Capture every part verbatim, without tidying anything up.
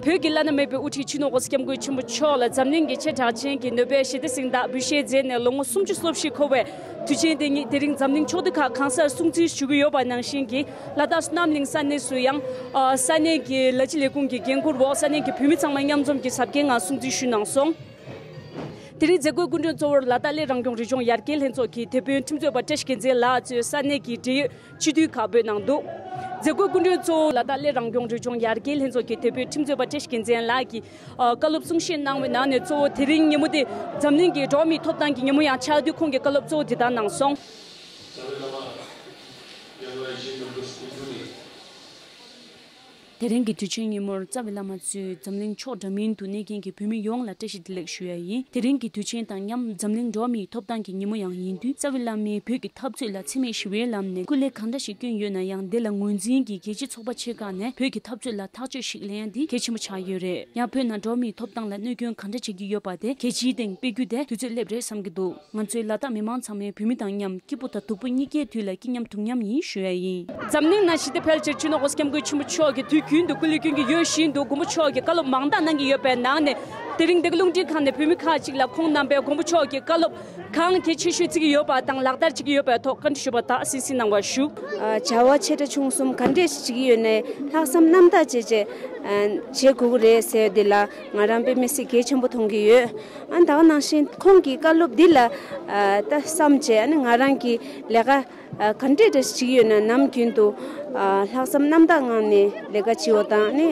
བོད་ཀྱི་བླ་ན་མེད་པའི་དབུ་ཁྲིད་སྤྱི་ནོར་༸གོང་ས་༸སྐྱབས་མགོན་ཆེན་པོ་མཆོག་ལ་འཛམ་གླིང་གི་ཆེས་གྲགས་ཅན་གྱི་ནོ་བེལ་ཞི་བདེ་གཟེངས་རྟགས་འབུལ་བཞེས་མཛད་ནས་ལོ་ངོ་སུམ་ཅུ་སོ་བཞི་འཁོར་བའི་དུས་ཆེན་དེ་ཉིད་དེ་རིང་འཛམ་གླིང་ཕྱོགས་བསྡུས་ཁག་གང་སར་སྲུང་བརྩི་ཞུ་གི་ཡོད་པ་ནང་བཞིན་གྱི་ལ་དྭགས་སུ་རྣམ་གླིང་ས་གནས་སུ་ཡང་ས་གནས་ཀྱི་ལ་སྤྱི་ལས་ཁུངས་ཀྱི་འགན་འཁུར་འོག་ས་གནས་ཀྱི་བོད་མི་ཚང་མ་མཉམ་འཛོམས་ཀྱི་གཟབ་རྒྱས་ངང་སྲུང་བརྩི་ཞུས་གནང་སོང་། དེ་རིང་མཛད་སྒོའི་སྐུ་མགྲོན་གཙོ་བོར་ལ་དྭགས་གླེ་རང་སྐྱོང་རི་ལྗོངས་ཡར་རྒྱས་ལྷན་ཚོགས་ཀྱི་དེད་དཔོན་ཁྲིམས་རྩོད་པ་བཀྲ་ཤིས་རྒྱལ་མཚན་ལགས་གཙོས་ས་གནས་ཀྱི་འབྲེལ་ཡོད་སྤྱི་འཐུས་ཁག་ཕེབས་གནང་འདུག་མཛད་སྒོའི་སྐུ་མགྲོན་གཙོ་བོ་ལ་དྭགས་གླེ་རང་སྐྱོང་རི་ལྗོངས་ཡར་རྒྱས་ལྷན་ཚོགས་ཀྱི་དེད་དཔོན་ཁྲིམས་རྩོད་པ་བཀྲ་ཤིས་རྒྱལ་མཚན་ལགས་ཀྱིས་ཨ་བཀའ་སློབ་གསུང་བཤད་གནང་བའི་ནང་ནས་གཙོ་བོ་དེ་རིང་ཉིན་མོ་དེ་འཛམ་གླིང་གི་འགྲོ་བ་མིའི་ཐོབ་ཐང་གི་ཉིན་མོ་ཡང་ཆགས་དུས་ཁོང་གིས་བཀའ་སློབ་གཙོ་བོ་དེ་ལྟར་གནང་སོང་། དེ་རིང་གི་དུས་ཆེན་ཉིན་མོར་རྩ་བའི་བླ་མ་གཙོས་འཛམ་གླིང་ཕྱོགས་འདྲ་མིན་དུ་གནས་མཁན་གྱི་བོད་མི་ཡོངས་ལ་བཀྲ་ཤིས་བདེ་ལེགས་ཞུ་ཡ་ཡིན། དེ་རིང་གི་དུས་ཆེན་དང་མཉམ་འཛམ་གླིང་འགྲོ་བ་མིའི་ཐོབ་ཐང་གི་ཉིན་མོ་ཡང་ཡིན་དུས། རྩ་བའི་བླ་མས་བོད་ཀྱི་འཐབ་རྩོད་ལ་འཚེ་མེད་ཞི་བའི་ལམ་ནས་སྐུ་ལས་གང་འདྲ་ཞིག་བསྐྱོན་ཡོད་ན་ཡང་། དེ་ལ་ངོས་འཛིན་གྱིས་རྒྱལ་སྤྱི་ཚོགས་པ་ཆེ་ཁག་ནས་བོད་ཀྱི་འཐབ་རྩོད་ལ་ཐག་གཅོད་ཞིག་ལེན་ཡ་འདི་གལ་ཆེན་པོ་ཆགས་ཡོད་རེད། ཡང་བོད་ནང་འགྲོ་བ་མིའི་ཐོབ་ཐང་ལ་གནོད་སྐྱོན་གང་འདྲ་བྱེད་ཀྱི་ཡོད་པ་དེ་རྒྱལ་སྤྱིའི་སྟེང་སྤེལ་རྒྱུ་དེ་དུས་ཚོད་སླེབས་རེད་བསམ་གྱི་འདུག་ང་ཚོའི་ལ་དྭགས་མི་མང་ཚང་མས་བོད་མི་དང་མཉམ་སྐྱིད་པོ་དང་སྡུག་པོ་གཉིས་ཀའི་དུས་ལ་སྐྱིད་མཉམ་སྡུག་མཉམ་ཡིན་ཞུ་ཡ་ཡིན། འཛམ་གླིང་ནང་ཞི་བདེ་འཕེལ་ཕྱིར་སྤྱི་ནོར་༸གོང་ས་༸སྐྱབས་མགོན་ཆེན་པོ་མཆོག་གིས་དུས་རྒྱུན་དུ་སྐུ་ལས་སྐྱོན་གྱི་ཡོད་བཞིན་དུ་མགོན་པོ་མཆོག་གིས་བཀའ་སློབ་མང་དག་གནང་གི་ཡོད་པའི་ནང་ནས། དེ་རིང་འདི་ག་རླུང་འཕྲིན་ཁང་ནས་བོད་མི་ཁག་ཅིག་ལ་ཁོང་རྣམ་པས་མགོན་པོ་མཆོག་གི་བཀའ་སློབ་གང་གལ་ཆེ་ཤོས་བརྩི་གི་ཡོད་པ་དང་ལག་བསྟར་བྱེད་ཀྱི་ཡོད་པའི་ཐོག་བཀའ་འདྲི་ཞུས་པ་དག་གསན་གཟིགས་གནང་བ་ཞུ། བྱ་བ་ཆེ་ཕྲ་ཆུང་གསུམ་ག་འདྲས་ཤིག་བྱེད་ཀྱི་ཡོད་ནའི་ལྷག་བསམ་རྣམ་དག་བྱས་བྱས་བྱེད་དགོས་ཀྱི་རེད་ཟེར་དེ་ལ་ང་རང་དཔེ་མི་སྲིད་གལ་ཆེན་པོ་མཐོང་གི་ཡོད། ཨ་ད་ག་ནང་བཞིན་ཁོང་གི་བཀའ་སློབ་འདི་ལ་ད་བསམ་བྱས་ཨ་ནི་ང་རང་གི་ལས་ཀ་ག་འདྲས་འདྲ་ཞིག་ཡོད་ན་ནམ་རྒྱུན་དུ་ལྷག་བསམ་རྣམ་དག་ངང་ནས་ལས་ཀ་བྱེད་པ་དང་ནི་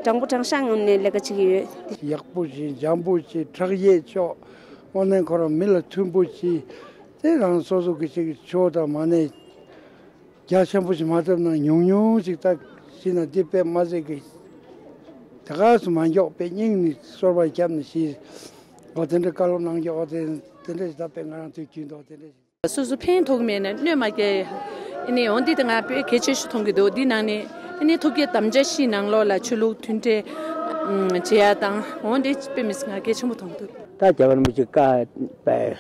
དྲང་པོ་དྲང་བཞག་ངང་ནས་ལས་ཀ་བྱེད་ཀྱི་ཡོད། ཡག་པོ་ཞིག་འཇམ་པོ་ཞིག་དྲག་ཡས་ཆོག་དངོས་གནས་ཁོ་རང་མི་ལ་མཐུན་པོ་ཞིག་དེ་རང་སོ་སོ་གི་ཞིག་ཆོག་དང་མ་ནས་རྒྱ་ཆེན་པོ་ཞིག་མ་བཏབ་ན་ཉུང་ཉུང་ཞིག་བཏབ་ཤེས་ན་དེ་དཔེ་མ་ཟད་གི་ད་ག་སུ་མ་མགྱོགས་པའི་སྙིང་ནས་གསོལ་བ་བརྒྱབ་ནས་ཤིས། འོ་དེ་འདྲ་བཀའ་སློབ་གནང་རྒྱུ་འོ་དེ་དེ་འདྲ་ཞིག་ད་དཔེ་ང་རང་དུས་རྒྱུན་དུ་དེ་འདྲ་ཞིག་སོ་སོ་ཕན་ཐོགས་མེད་ན་གནོད་མ་སྐྱེལ། ཨ་ནི་འོ་འདི་དེ་ང་དཔེ་གལ་ཆེ་ཤོས་མཐོང་གི་འདུག་འདི་ནང་ནས་ཨ་ནི་ཐུགས་བསྐྱེད་དམ་བཅའ་བཞིའི་ནང་ལོགས་ལ་ཆོས་ལུགས་མཐུན་འབྲེལ་བྱེད་ཡ་དང་འོ་འདི་དཔེ་མི་སྲིད་ང་གལ་ཆེན་པོ་མཐོང་འདུག་ད་རྒྱལ་བ་རིན་པོ་ཆེ་བཀའ་དཔེ་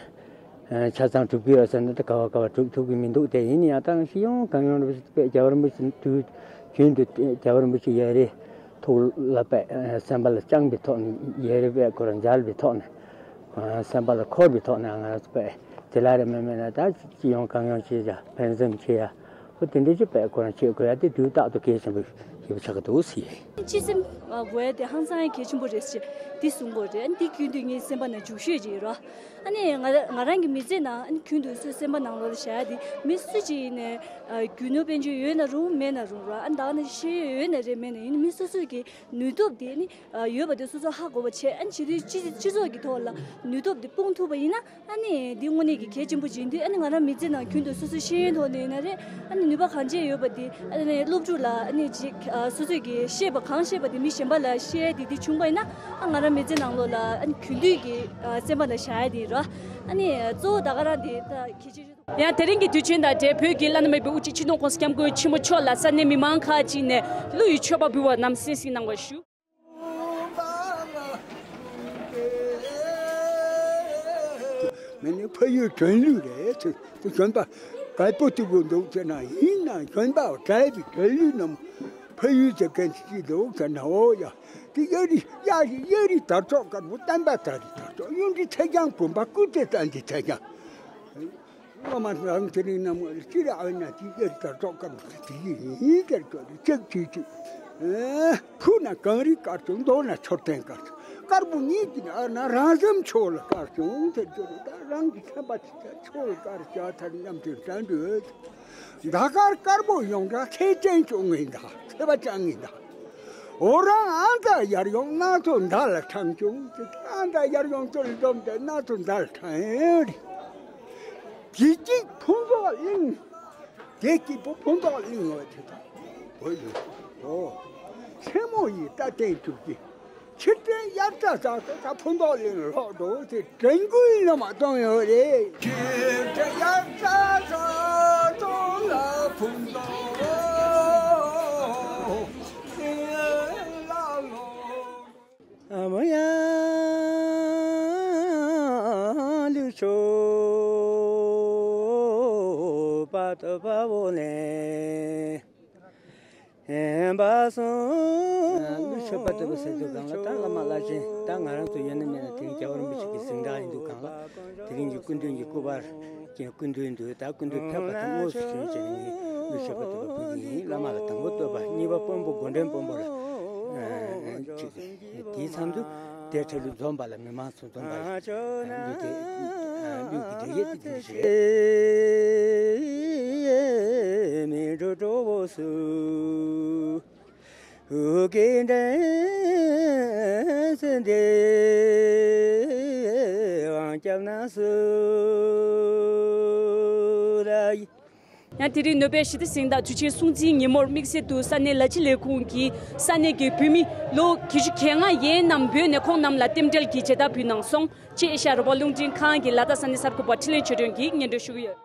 ཆ་ཚང་སྒྲུབ་ཀྱི་ཡོད་ཟེར་ན་ད་ག་བ་ག་བ་སྒྲུབ་ཐུབ་ཀྱི་མི་འདུག་དེ་ཡིན་ཡང་ད་སྤྱི་ཡོངས་གང་ཡོང་རིན་པོ་ཆེ་དཔེ་རྒྱལ་བ་རིན་པོ་ཆེ་དུས་རྒྱུན་དུ་རྒྱལ་བ་རིན་པོ་ཆེ་ཡ་རེ་ཐུགས་ལ་དཔེ་སེམས་པ་ལ་བཅངས་པའི་ཐོག་ནས་ཡ་རེ་དཔེ་ཁོ་རང་མཇལ་བའི་ཐོག་ནས་སེམས་པ་ལ་འཁོར་བའི་ཐོག་ནས་ང་ཚོ་དཔེ་དེ་ལ་རེ་མེད་མེད་ན་ད་སྤྱི་ཡོངས་གང་ཡོང་བྱེད་ཡ་ཕན་སེམས་བྱེད་ཡ་ཨོ་དེ་འདྲ་ཅིག་དཔེ་ཁོ་རང་བྱེད་དགོས་ཡ་དེ་དུས་རྟག་ཏུ་གལ་ཆེན་པོ་ཞེ་པོ་ཆགས་ཀྱི་འདུག་ཟེར་ཡ་ཡིན། སྤྱི་སེམས་དགོས་ཡ་དེ་ཧང་སང་ཡ་གལ་ཆེན་པོ་རེད་ཟེར་འདི་གསུང་དགོས་རེད། འདི་རྒྱུན་དུ་ངའི་སེམས་པ་ནང་འཇུག་ཤོས་ཅིག་ཡོད་ར། ཨ་ནི་ང་ར་ང་རང་གི་མི་ཚེ་ནང་ཨ་ནི་རྒྱུན་དུ་སོའི་སེམས་པ་ནང་ལོགས་ལ་བཞག་ཡ་དེ་མི་སུ་ཅིག་ཡིན་ནའི་རྒྱུ་ནོར་དཔལ་འབྱོར་ཡོད་ན་རུང་མེད་ན་རུང་ར་ཨ་ནི་ད་ནི་ཤེས་ཡོན་ཡོད་ན་རེད་མེད་ན་ཡིན་ནའི་མི་སོ་སོ་གི་ནུས་སྟོབས་དེ་ཨ་ནི་ཡོད་པ་དེ་སོ་སོ་ཧ་གོ་བ་བྱས། ཨ་ནི་བྱེད་དུས་སྤྱི་སྤྱི་ཚོགས་ཀྱི་ཐོག་ལ་ནུས་སྟོབས་དེ་སྤུངས་ཐུབ་པ་ཡིན་ན་ཨ་ནི་འདི་དངོས་གནས་ཀྱི་གལ་ཆེན་པོ་ཅིག་ཡིན་དུས་ཨ་ནི་ང་རང་མི་ཚེ་ནང་རྒྱུན་དུ་སོ་སོའི་ཤེས་ཡོན་ཐོག་ནས་ཡིན་ན་རེད། ཨ་ནི་ནུས་པ་གང་ཅི་ཡོད་པ་དེ་ཨ་ནི་སློབ་ཕྲུག་ལ་ཨ་ནི་ཅིག་ཨ་སོ་སོས་ཀྱི་ཤེས་པ་གང་ཤེས་པ་དེ་མི་གཞན་པ་ལ་བཤད་ཡ་དེ་དེ་བྱུང་བ་ཡིན་ན་ཨ་ང་རང་མི་ཚེ་ནང་ལོགས་ལ་ཨ་ནི་རྒྱུན་དུས་ཀྱི་ཨ་སེམས་པ་ལ་བཞག་ཡ་དེ་ར། ཨ་ནི་གཙོ་བོ་ད་ག་རང་དེ་ད་གལ་ཆེ་ཤོས། ཡང་དེ་རིང་གི་དུས་ཆེན་དང་འབྲེལ་བོད་ཀྱི་བླ་ན་མེད་པའི་དབུ་ཁྲིད་སྤྱི་ནོར་༸གོང་ས་༸སྐྱབས་མགོན་ཆེན་པོ་མཆོག་ལ་ས་གནས་མི་མང་ཁག་ཅིག་ནས་གླུ་ཡི་མཆོད་པ་འབུལ་བ་རྣམས་གསན་གཟིགས་གནང་བ་ཞུ། མི་ནི་ཕ་ཡུལ་དོན་ལུས་རེད། དེ་གཞོན་པ་གལ་པོ་ཐུབ་དགོས་འདུག་ཟེར་ན་ཡིན་ན་གཞོན་པ་གལ་པའི་དོན་ལུས་རྣམས་ཕ་ཡུལ་དེ་གན་ཅི་འདུག་ཟེར་ན་འོ་ཡ། དེ་གཡའ་རི་གཡའ་རི་གཡའ་རི་དར་ལྕོག་དཀར་པོ་བསྟན་པ་དར་རི་དར་ལྕོག་གཡུ་འབྲུག་ཚེས་བརྐྱང་བུམ་པ་སྐུ་ཚེ་བརྟན་གྱི་ཚེས་བརྐྱང་། བླ་མ་རང་དེ་རིང་ནམ་ལ་ཅི་རེ་ཨ་ན་ཅི་ཡར་དར་ལྕོག་དཀར་པོ་དེ་ཡི་ཡིན་དར་ལྕོག་དེ་ཅག་ཅི་ཅི། ཕུ་ན་གངས་རི་དཀར་ཅོག་མདོ་ན་མཆོད་རྟེན་དཀར་ཅོག་དཀར་པོ་ཉིད་ཀྱི་ཨ་ན་རང་སེམས་ཆོས་ལ་དཀར་ཅོག་དེ་ཅོག་ད་རང་གི་སེམས་པ་ཅི་ཆོས་ལ་དཀར་བྱ་ཐར་མཉམ་དུ་དྲན་འདོད། ཟླ་དཀར་དཀར་པོ་ཡོངས་གྲགས་ཚེས་བརྟན་ཅོག་ངེས་ད་ཚེས་པ་ཅང་ངེས་ད། འོ་རང་ཨ་མདའ་ཡར་ཡོང་སྣ་ཚོགས་མདའ་ལ་འཕྲང་བྱུང་། ཨ་མདའ་ཡར་ཡོང་ཚུལ་འཛོམས་ཏེ་སྣ་ཚོགས་མདའ་ལ་འཕྲང་ཡོད་རེད། དེ་གཅིག་ཕུན་ཚོགས་གླིང་། དེ་གཅིག་པོ་ཕུན་ཚོགས་གླིང་ངོ་དེ་དང་། འོ་ཡོད། འོ། མཚན་མོ་ཡི་རྟ་སྟན་བཅུག་གི་ཕྱིར་དྲན་དབྱར་རྩྭ་ཟ་ས་ད་ཕུན་ཚོགས་གླིང་ལོག་འགྲོ་ཟེར་དྲན་སྐུལ་ལ་མ་གཏོང་ཡོད་རེད། ཕྱིར་དྲན་དབྱར་རྩྭ་ཟ་ས་ལ་ཕུན་ཚོགས་གླིང་ལ་ལོག་ཨ་མ་ཡ་ལུ་ཆོ་པ་ཏོ་པ་བོ་ནེ། ཨེ་འབའ་སོང་། ཀླུ་མཆོད་པ་ལྟ་བུ་ཟེར་དུས་སྒང་ལ། ད་བླ་མ་བླ་ཆེན་ད་ང་རང་ཚོ་ཡོད་ན་མེད་ན་དེ་རིང་རྒྱལ་བ་རིན་པོ་ཆེ་གི་གཟེངས་རྟགས་ཡིན་དུས་སྒང་ལ། དེ་རིང་གི་སྐུ་མདུན་གྱི་སྐུ་པར་གྱི་སྐུ་མདུན་དུ། ད་སྐུ་མདུན་ཕེབས་པ་དང་དངོས་སུ་བྱོན་བྱས་ནས་ཀླུ་མཆོད་པ་ལྟ་བུ་ཕུལ་གྱི་ཡིན། བླ་མ་ལ་དང་པོ་བསྟོད་པ། གཉིས་པ་དཔོན་པོ་མགོ་འདྲེན་དཔོན་པོ་ལ་ཅིག་དེའི་མཚམས་སུ་དེ་འཕྲལ་དུ་འཛོམས་པ་ལ། མི་མང་ཚོ་འཛོམས་པ་ལ་གླུ་དེ་གླུ་གི་འགྲེལ་བཤད་དེ་འདི་རེད། མི་འགྲོ་གྲོགས་པོ་སུ། ཨུ་ཀེ་འདྲེན་སེ་འདེ་དབང་སྐྱབས་ན་སུ་ར་ཡི། ཡང་དེ་རིང་ནོ་བེལ་ཞི་བདེ་གཟེངས་རྟགས་དུས་ཆེན་སྲུང་བརྩིའི་ཉིན་མོར་དམིགས་བསལ་དུ་ས་གནས་ལ་ཕྱི་ལས་ཁུངས་ཀྱིས་ས་གནས་ཀྱི་བོད་མི་ལོ་བརྒྱད་ཅུ་གྱ་ལྔ་ཡན་རྣམས་བོད་ནས་ཁོང་རྣམས་ལ་རྟེན་འབྲེལ་གྱི་མཇལ་དར་ཕུལ་གནང་སོང་ཅེས་ཨེ་ཤ་ཡ་རང་དབང་རླུང་འཕྲིན་ཁང་གི་ལ་དྭགས་ས་གནས་གསར་འགོད་པ་འཕྲིན་ལས་ཆོས་སྒྲོན་གྱིས་སྙན་སྒྲོན་ཞུ་གི་ཡོད།